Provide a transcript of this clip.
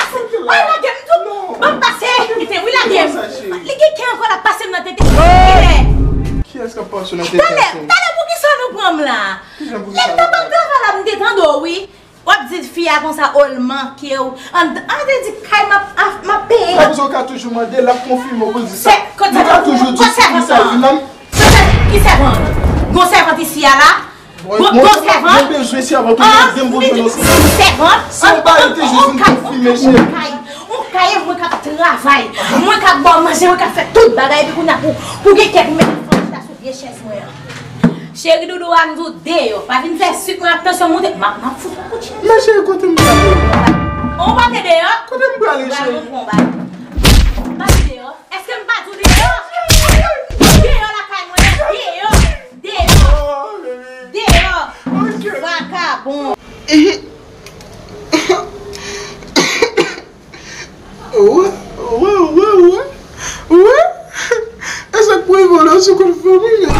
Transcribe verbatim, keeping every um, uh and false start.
pase. Ay, lage m tou. Ban m pase. Kite, wi, lage m. Li gen kè ankò, l ap pase m nan tete. Kite. Kiyès k ap pase w nan tete? Talè, talè, poukisa nou pran m la? Lè m t ap travay la, m te tande w, wi. W ap di fi a konsa, o, l manke w. An, an te di kay m ap, ap, m ap peye. Sa vle di w ka toujou mande, l ap konfime w pou l di sa. Li ka toujou di sèvant sa vin nan. Ki sèvant? Gon sèvant isi a la? Gon, gon sèvant? Mwen bezwen sèvant, ou mande m pou jwenn yon sèvant. Sèvant? Se yon bagay te jis vin konfime, cheri. On kay, on kay, mwen k ap travay, mwen k ap ba w manje, mwen k ap fè tout bagay, epi kounye a pou, pou gen kè pou mete fanm chita sou vye chèz mwen an. Cheri doudou a, m di w deyò. Pa vin fè sik mwen ak tansyon moute. M ap, m ap fout ou kout cheri. Men cheri, kote m prale? On pase deyò? Kote m prale, cheri? Pral pran bagay. Pase deyò. Èske m pa di w deyò? Deyò lakay mwen an, deyò. Deyò. Deyò. Vakabon. Wè, wè, wè, wè, wè. E sa k pou rive w la, sou kont fanmi, men.